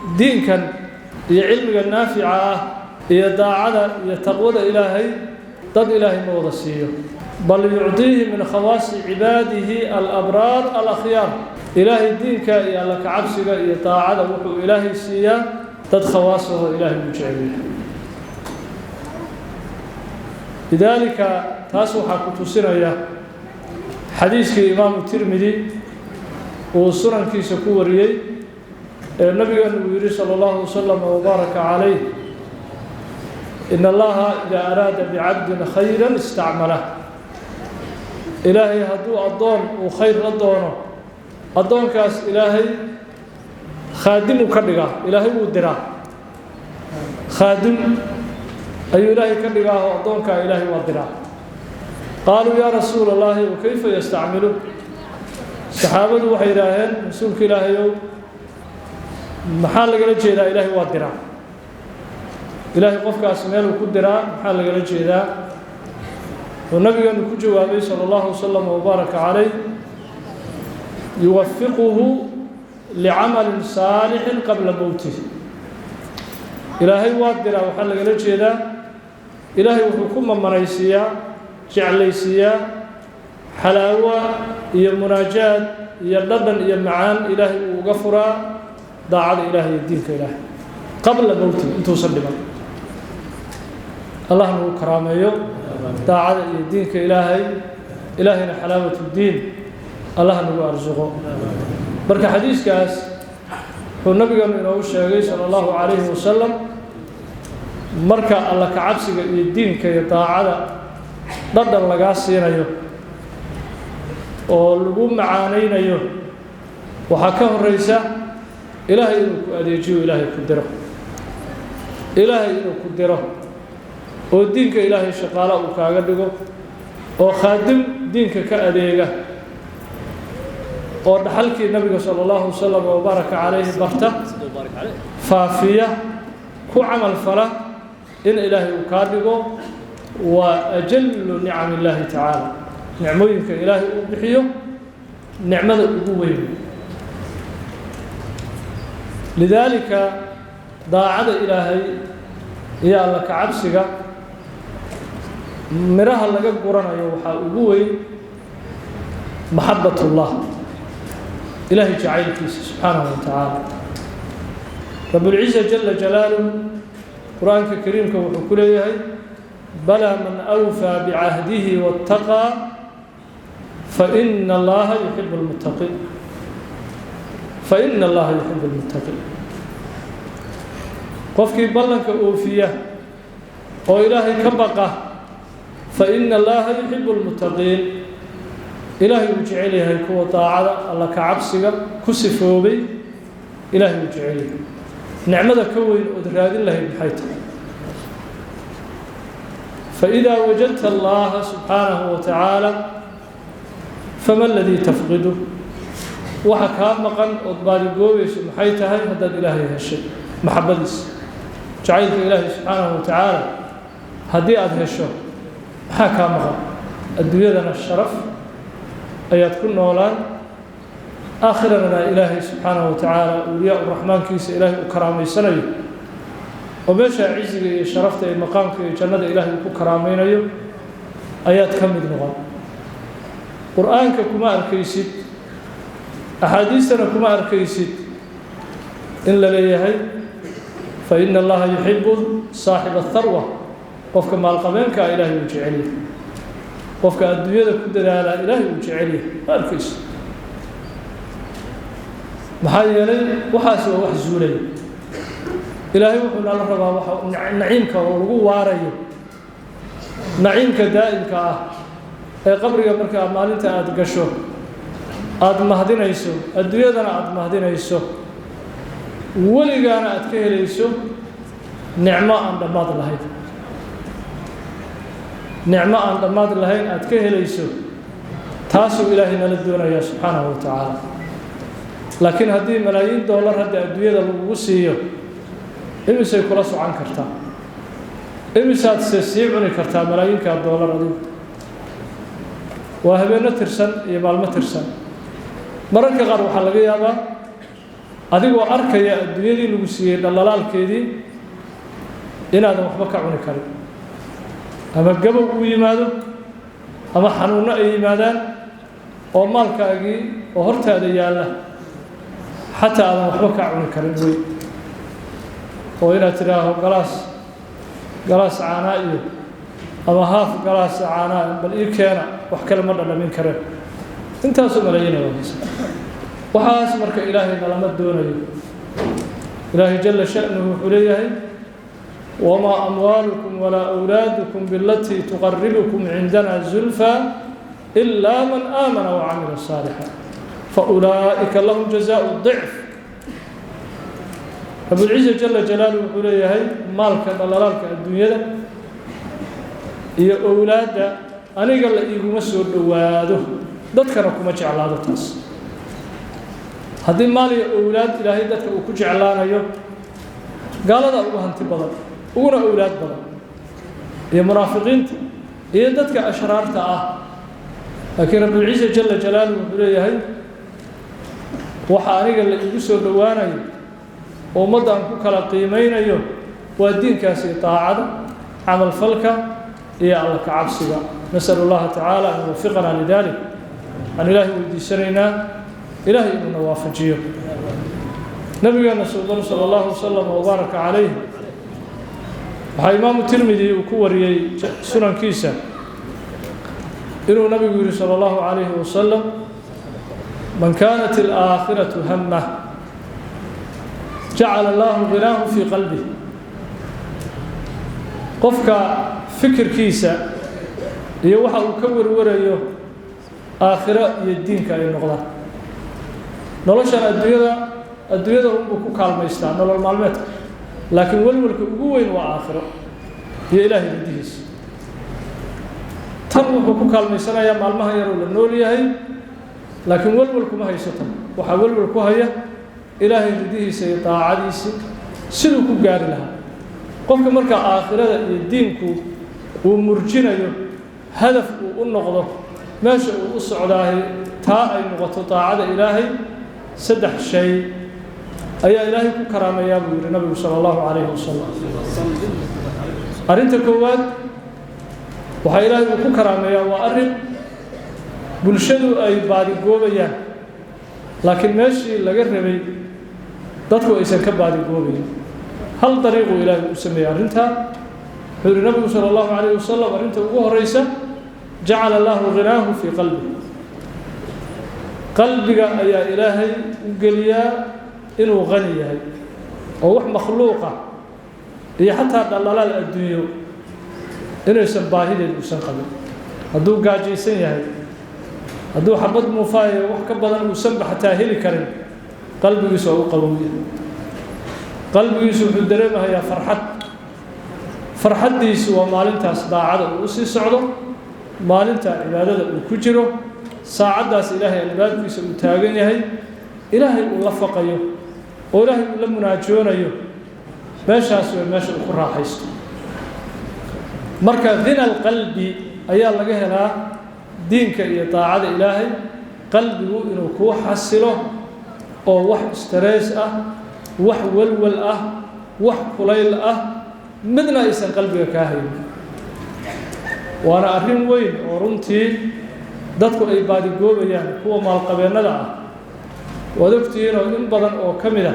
Diinkan iyo cilmiga naafica ah iyo daacada iyo taqwada Ilaahay dad Ilaahay ma wada siiyo, bal yucdiihi min khawaasi cibaadihi alabraar alakhyaar. Ilaahay diinka iyo alla kacabsiga iyo daacada wuxuu Ilaahay siiyaa dad khawaasahoo Ilaahay uu jeceliya. Lidaalika taas waxaa ku tusinaya xadiiskii Imaamu Tirmidi uu sunankiisa ku wariyey ee nabigeenu uu yihi sala allahu wasalam wabaaraka calayh: "In Allaha idaa araada bicabdin khayra istacmalah." Ilaahay hadduu addoon uu khayr la doono, addoonkaas Ilaahay khaadimuu ka dhigaa, Ilaahay wuu diraa, khaadim ayuu Ilaahay ka dhigaa oo addoonkaa Ilaahay waa diraa. Qaaluu: "Yaa Rasuula Allahi, wakayfa yastacmilu?" Saxaabadu waxay yidhaaheen: "Rasuulka Ilaahayow, maxaa lagala jeedaa Ilaahay waa diraa? Ilaahay qofkaas meeluu ku diraa maxaa lagala jeedaa?" Wuxuu nabigeenu ku jawaabay sala allahu wasalam wabaaraka calayh: "Yuwafiquhu licamalin saalixin qabla mowtih." Ilaahay waa diraa waxaa lagala jeedaa Ilaahay wuxuu ku mamanaysiiyaa, jeclaysiiyaa xalaawa iyo munaajaad iyo dhadhan iyo macaan Ilaahay uu uga furaa daacada Ilahay iyo diinka Ilaahay qabla mowtih, intuusan dhiman. Allah nagu karaameeyo daacada iyo diinka Ilaahay, Ilaahayna xalaawat diin Allah nagu arsuqo. Marka xadiiskaas wuxuu nabigeenu inoogu sheegay sala allahu calayhi wasalam, marka alla kacabsiga iyo diinka iyo daacada dhadhan lagaa siinayo oo lagu macaanaynayo, waxaa ka horeysa Ilaahay inuu ku adeejiyo, Ilaahay ku diro, Ilaahay inuu ku diro oo diinka Ilaahay shaqaala uu kaaga dhigo oo khaadim diinka ka adeega oo dhaxalkii nabiga sala allahu wasalam wabaaraka calayhi barta, faafiya, ku camal fala in Ilaahay uu kaa dhigo waa ajalu nicam illaahi tacaala, nicmooyinka Ilaahay uu bixiyo nicmada ugu weyn. Lidaalika daacada Ilaahay iyo alla kacabsiga midhaha laga guranayo waxaa ugu weyn maxabatullah, Ilaahay jacaylkiisa subxaanahu wa tacaala. Rabbulciza jala jalaaluhu Qur-aanka kariimka wuxuu ku leeyahay: "Balaa man awfaa bicahdihi waataqaa faina Allaha yuxibu lmuttaqiin, faina Allaha yuxibu lmuttaqiin." Qofkii ballanka oofiya oo Ilaahay ka baqa, faina Allaha yuxibu lmuttaqiin, Ilaahay uu jecel yahay kuwa daacada alla ka cabsiga ku sifoobay, Ilaahay uu jecel yahay. Nicmada ka weyn ood raadin lahayd maxay tahay? Faidaa wajadta Allaha subxaanahu wa tacaala, fama aladii tafqidu? Waxa kaa maqan ood baadigoobayso maxay tahay haddaad Ilaahay heshay? Maxabadiisa, jacaylka Ilaahay subxaanahu wa tacaala haddii aada hesho, maxaa kaa maqan? Adduunyadana sharaf ayaad ku noolaan, aakhirana Ilaahay subxaanahu wa tacaala awliyaa uraxmaankiisa Ilaahay uu karaameysanayo oo meeshaa ciziga iyo sharafta iyo maqaamka iyo jannada Ilaahay uu ku karaameynayo ayaad ka mid noqon. Qur-aanka kuma arkaysid, axaadiistana kuma arkaysid in la leeyahay fa ina Allaha yuxibu saaxiba atharwa, qofka maalqabeenkaa Ilaahay uu jecelyahay, qofka adduunyada ku dadaalaa Ilaahay uu jecelyahay, ma arkaysid. Maxaa yeelay waxaasi waa wax zuulaya. Ilaahay wuxuu nala rabaa waxa naciimka oo lagu waarayo, naciimka daa'imka ah ee qabriga markaa maalinta aada gasho aada mahdinayso, adduunyadana aada mahdinayso, weligaana aada ka helayso nicmo aan dhammaad lahayn, nicmo aan dhammaad lahayn aada ka helayso. Taasuu Ilaahay nala doonayaa subxaanahu wa tacaala. Laakiin haddii malaayiin dollar hadda adduunyada lagugu siiyo, imisay kula socon kartaa? Imisaad se sii cuni kartaa malaayiinkaa dollar adigu? Waa habeenno tirsan iyo maalmo tirsan. Mararka qaar waxaa laga yaabaa Adigoo arkaya adduunyadii lagu siiyey dhallalaalkeedii inaadan waxba ka cuni karin, ama gabow uu yimaado ama xanuunno ay yimaadaan, oo maalkaagii oo hortaada yaalla xataa aadan waxba ka cuni karin wey. Oo inaad tidhaaho galaas caanaa iyo ama haaf galaas caanaa bal ii keena, wax kale ma dhadhamin kareen. Intaasoo malaayina waa haysa waxaas. Marka Ilaahay nalama doonayo. Ilaahay jala sha'nuhu wuxuu leeyahay: "Wamaa amwaalukum walaa awlaadukum bilatii tuqaribukum cindana zulfaa ilaa man aamana wacamila saalixa faulaa'ika lahum jazaau dicf." Rabulciisa jala jalaaluhu wuxuu leeyahay: maalka dhalalaalka adduunyada iyo owlaadda aniga la iiguma soo dhowaado, dadkana kuma jeclaado taas. Haddii maal iyo owlaad Ilaahay dadka uu ku jeclaanayo, gaalada ugu hanti badan uguna owlaad badan, iyo munaafiqiinta iyo dadka ashraarta ah. Laakiin Rabulciisa jala jalaaluhu wuxuu leeyahay: waxa aniga la iigu soo dhowaanayo oo ummadda aan ku kala qiimaynayo waa diinkaasi, daacada, camalfalka iyo alla ka cabsiga. Nasal Allaha tacaala an yuwafiqana lidalik. Waxaan Ilaahay weydiisanaynaa Ilaahay inuuna waafajiyo. Nabigeena suuban sala allahu wasalam wabaaraka calayh, waxaa Imaamu Tirmidi uu ku wariyey sunankiisa inuu nabigu yihi sala allahu calayhi wasalam: "Man kaanat alaakhiratu hamah, jacala allahu ghinaahu fii qalbih." Qofka fikirkiisa iyo waxa uu ka warwarayo aakhiro iyo diinka ay noqdaan, noloshan adduunyada, adduunyada unbuu ku kaalmaystaa nolol maalmeedka, laakiin welwelka ugu weyn waa aakhiro iyo Ilaahay ridihiisa. Tan wuxuu ku kaalmaysanayaa maalmaha yaruu la nool yahay, laakiin welwel kuma hayso tan. Waxaa welwel ku haya Ilaahay ridihiisa iyo daacadiisi siduu ku gaari lahaa. Qofka marka aakhirada iyo diinku uu murjinayo, hadaf uu u noqdo, meesha uu u socdaahay taa ay noqoto daacada Ilaahay, saddex shay ayaa Ilaahay ku karaamayaa buu yihi nabigu sala allahu calayhi wasalam. Arrinta koowaad waxaa Ilaahay uu ku karaameeyaa waa arrin bulshadu ay baadigoobayaan, laakiin meeshii laga rabay dadku aysan ka baadigoobayin. Hal dariiquu Ilaahay u sameeyey arrintaa. Wuxuu yihi nabigu sala allahu calayhi wasalam: arrinta ugu horeysa, jacala allahu ghinaahu fii qalbi. Qalbiga ayaa Ilaahay u geliyaa inuu qani yahay, oo wax makhluuqa iyo xataa dhalalaal adduunyo inaysan baahideed uusan qabin. Hadduu gaajaysan yahay, hadduu xabad muufaayo wax ka badan uusanba xataa heli karin, qalbigiisu waa u qabowya. Qalbigiisu wuxuu dareemahayaa farxad. Farxaddiisu waa maalintaas daacada uu usii socdo, maalinta cibaadada uu ku jiro, saacaddaas Ilaahay albaabkiisa uu taagan yahay, Ilaahay uu la faqayo oo Ilaahay uu la munaajoonayo. Meeshaas way meesha uu ku raaxaysto. Marka hina alqalbi ayaa laga helaa diinka iyo daacada Ilaahay, qalbigu inuu kuu xasilo oo wax istarees ah, wax walwal ah, wax kulayl ah midna aysan qalbiga kaa haynin. Waana arrin weyn oo runtii dadku ay baadigoobayaan, kuwa maalqabeennada ah. Waad ogtihiinoo in badan oo ka mid a